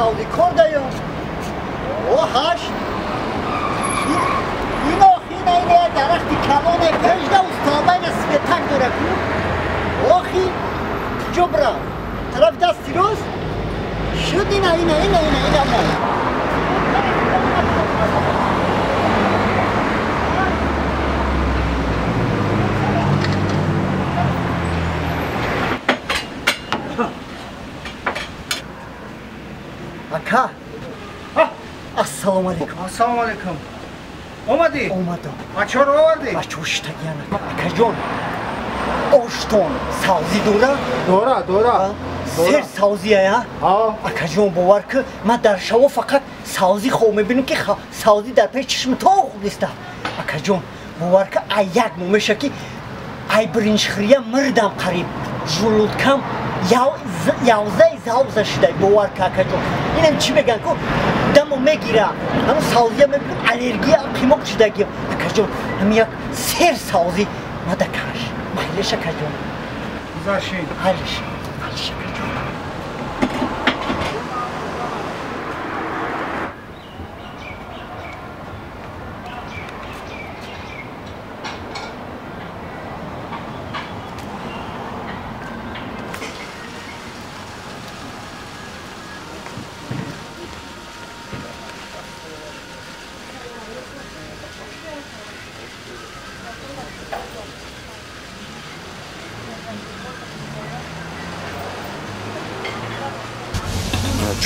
савзи кор даём. О 8. Ин охи ина ина дарахти калоне пешда устолбайна светак дора ку. Охи ҷобра. Тараф дасти рост шуд ина ина ина ина ина мо. Ака. Ассалому алейкум. Ассалому алейкум. Омадӣ? Омадам. Бачаро овардӣ? Бачаҳо шитагиана. Акаҷон, оштон савзӣ дора? Дора, дора. Сер савзия, а? Акаҷон, бовар ки ман дар шаво фақат савзӣ хоб мебинам ки савзӣ дар пеш чишми то хуб неста. Акаҷон, бовар ки ай як моҳ меша ки ай биринҷхӯрия мирдам қариб. Желудкам явзаи завза шудай, бовар ки акаҷон. Инам чӣ меган ку дамо мегира. Ҳамун савзия мебинам аллергия қимоқ шудагиам. Акаҷон, ҳамин як сер савзӣ мада каш. Майлеш акаҷон. Гузашин. Майлеш. Майлеш акаҷон.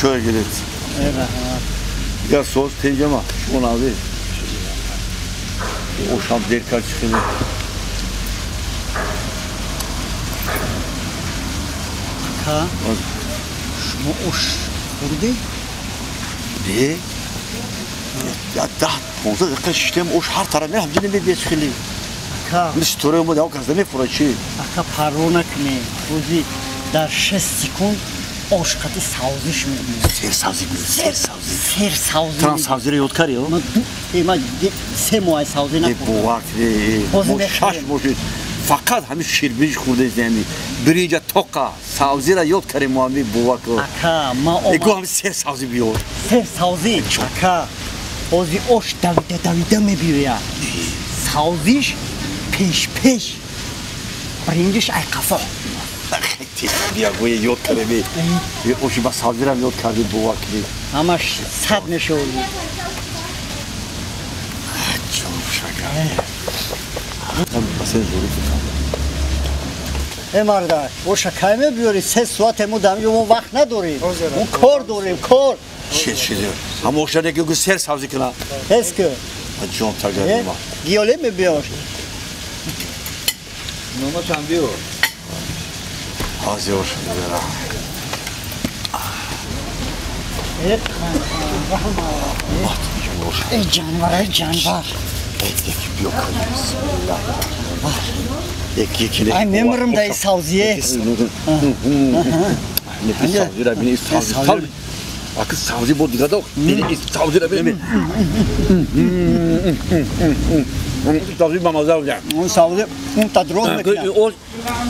Чой гирифт. Я соз тенҷама, шумо нави. Ошам дер кард чихеле. Ака, шумо ош хӯрдӣ? Не. Я 10-15 дақиқа шиштем, ош ҳар тараф мерафт, ҳамҷа намебиёд чихеле. Ака. Мисли тораи омад, як кас намефурад чи? Ака, парво накунед. Рӯзи дар 6 секунд ош қати савзиш мебинем. Сер савзӣ, сер савзӣ. Сер савзӣ. Тран савзиро ёд кардӣ, о? Ман ду, ман 3 моҳ савзӣ нахӯрдам. Бовар кунед, мо 6 моҳ шуд. Фақат ҳамин ширбиринҷ хӯрда издем. Биринҷа тоқа, савзиро ёд кардем мо ҳамин, бовар кун. Ака, ман Эго ҳамин сер савзӣ биёр. Сер савзӣ, ака. Ҳозир ош давида давида мебиёяд. Савзиш пеш пеш. Биринҷиш ай қафо. Биягӯя ёд кардем. Оши ба савзирам ёд кардем, бовар кунед. Ҳамаш сад мешавад. Ҷон шакар. Басен зури кунам. Э марда, оша кай мебиёрӣ? 3 соате мо дар инҷо мо вақт надорем. Мо кор дорем, кор. Чиз чиз. Ҳама оша неки гу сер савзӣ кунам. Ҳес ку. Ҷон тагарма. Гиёле мебиёр. Номашам биёр. Ҳозир оша мебарам. Эй ҷанвар, эй ҷанвар. Биё кунем. Яки яки. Ай мемирам дар ин савзие. Неки савзиро бини, савзи. Аки савзи бо дига дох. Бини савзиро бини. Савзи ба маза буда. Он савзи, он та дроз мекунад.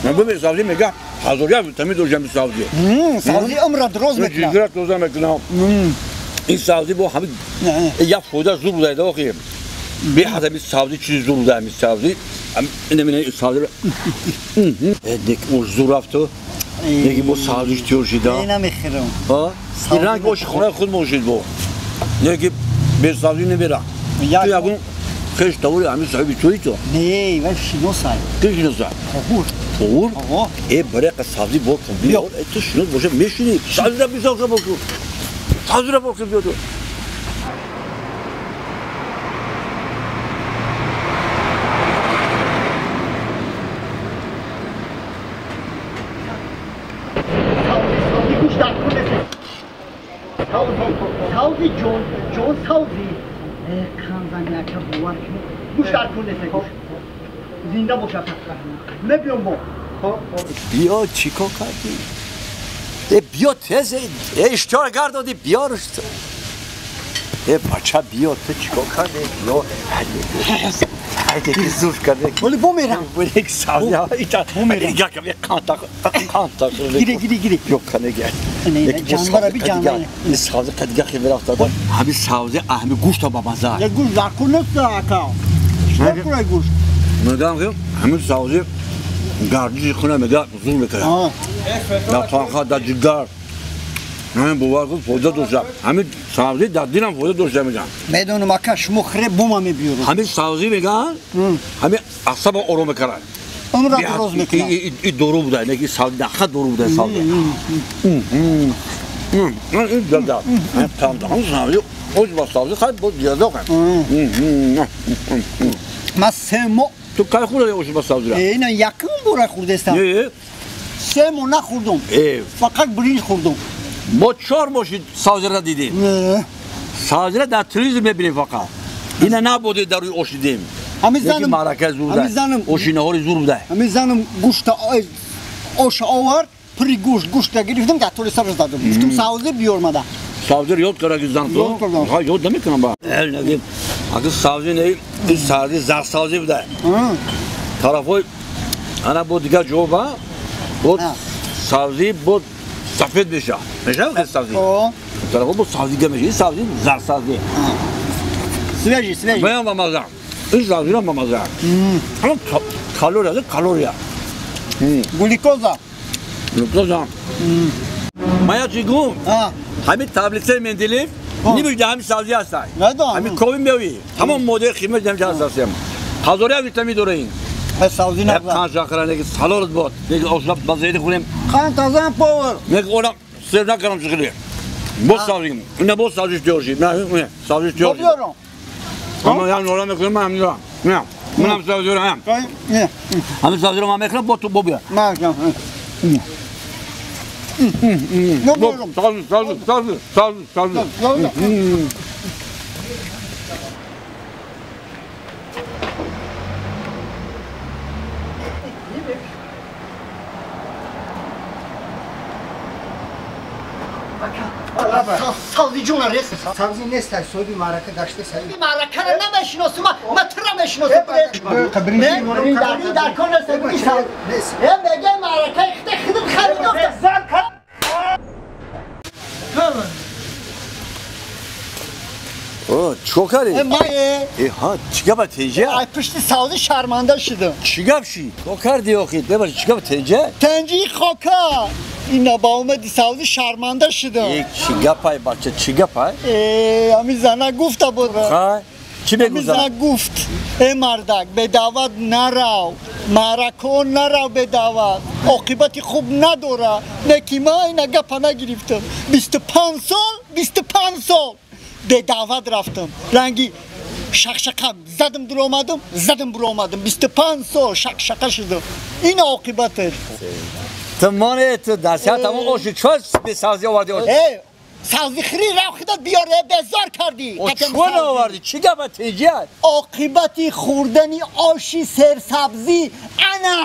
Ман бибин савзи мега ҳазория витамин дошт ҳамин савзи. Савзи умра дроз мекунад. Ҷигара тоза мекунад. Ин савзи бо ҳамин як фоида зур буда охи. Беҳад ҳамин савзи чизи зур буда ҳамин савзи. Ина мина савзи. Нек ош зур рафту. Неки бо савзиш тиёр шида. Не намехӯрам. Ҳа? Ин ранг оши хонаи худ мошид бо. Неки бе савзи намера. Ту ягон хеш тавори ҳамин соҳиби туи ту? Не, вай шиносай. Ки шиносай? Қоғур. Қоғур? Ого. Э, барақа савзи бо кун биёр. Э, ту шинос боша мешини. Савзира бисёр бо кун. Савзира бо кун биёр ту. Савзи ҷон, ҷон савзи. Э, канзани ака бовар кунед. Гӯш дар кун несе гӯш. Зинда бош ака. Мебиём бо. Биё чӣ кор кардӣ? Э, биё тез, э, иштиёр гардодӣ, биёр. Э, бача, биё, ту чӣ кор кардӣ? Биё. Ҳайде ки зур кардӣ. Вале бомерам. Вале ки савзи, Бомерам. Якам, як қанта, қанта. Гире, гире, гире. Биё, кане, гире. Ҷанбара би ҷанбара. Ин савзи қадига хеле рафтада. Ҳамин савзи ҳамин гӯшта ба маза. Я гӯшт даркор нест ака. Чӣ кунай гӯшт? Мегам ки ҳамин савзи гардиши хуна мега зур мекунад. Дар танха, дар ҷигар. Ҳамин бовар кун фоида дошта. Ҳамин савзи дар дилам фоида дошта мегам. Медонам ака, шумо хреб бума мебиёред. Ҳамин савзи меган, ҳамин асаба ором мекунад. Умра роз мекунад. И дору буда, не ки савзи даха дору буда савзи. Ин дада. Там там савзи, ош ба савзи хай бо зиёда кан. Ма се моҳ ту кай хӯрдӣ ош ба савзира? Ина якум бора хӯрдестам. Не. 3 моҳ нахӯрдум. Фақат биринҷ хӯрдум. Мо 4 моҳ савзира дидем. Савзира дар телевизор мебинем фақат. Ина набуде дар рӯи ош дидем. Ҳамин занам маърака зур буда. Оши наҳори зур буда. Ҳамин занам гӯшта ош овард, пури гӯшт, гӯшта гирифтам, дар толи сараш дадам. Гуфтам савзи биёр мада. Савзиро ёд кара ки зан ту? Ха ёд намекунам ба. Агар савзи не, ин савзи зар савзи буда. Тарафҳои ана бо дигар ҷо ба бо савзи бо сафед меша. Меша ки савзи? Тарафҳо бо савзи га меша. Ин савзи зар савзи. Свежий, свежий. Баян ба маза. Ин савзиро ба маза. Ҳам калория, калория. Глюкоза. Глюкоза. Мая чӣ гум? Ҳамин таблицаи Менделеев нимиш дар ҳамин савзи ҳастанд. Ҳамин кови меоӣ. Ҳамон моддаи химия дар ҳамин ҳастем. Ҳазория витамин дора ин. Савзи нағза. Қанд шакара неки салорат бод. Неки ошлаб ба зери хӯрем. Қанд таза повар. Неки орам сер накардам шихили. Боз савзи. Ина боз савзиш тиёр шид. Не, савзиш тиёр шид. Ама я нора мекунам, ман ҳаминро. Не, манам савзиро ҳам. Ҳамин савзиро ман мекунам, бо ту бо биё. Савзи, савзи, савзи, савзи, савзи. Савзи ҷуна рес. Савзи нест, соҳиби маърака гашта саи. Маъракара намешиносум, ма тура мешиносум. Дар кор нест, мега маъракаи хита хидат харид ёфта. О, чӣ кардӣ? Мае. Ҳа, чӣ гапа тенҷа? Ай пушти савзи шарманда шудам. Чӣ гап шид? Чӣ кардӣ охи? Бебахши, чӣ гапа тенҷа? Тенҷии хока. Ина ба омади савзи шарманда шудам. Чӣ гапай бача, чӣ гапай? Ҳамин зана гуфта буд. Ха? Чӣ мегӯ зана? Зана гуфт: э мардак, бе даъват нарав, маъракаҳо нарав бе даъват. Оқибати хуб надора. Не ки ман ина гапа нагирифтам. 25 сол, 25 сол бе даъват рафтам. Ранги шақшақа задам дуромадам, задам буромадам. 25 сол шақшақа шудам. Ин оқибаташ. Ту моне, ту насиҳат ҳамон оши чо бе савзи овардӣ ош? Савзи хӯрӣ рав худат биёр, безор кардӣ. Чо наовардӣ? Чӣ гапа тенҷа? Оқибати хӯрдани оши серсабзӣ ана.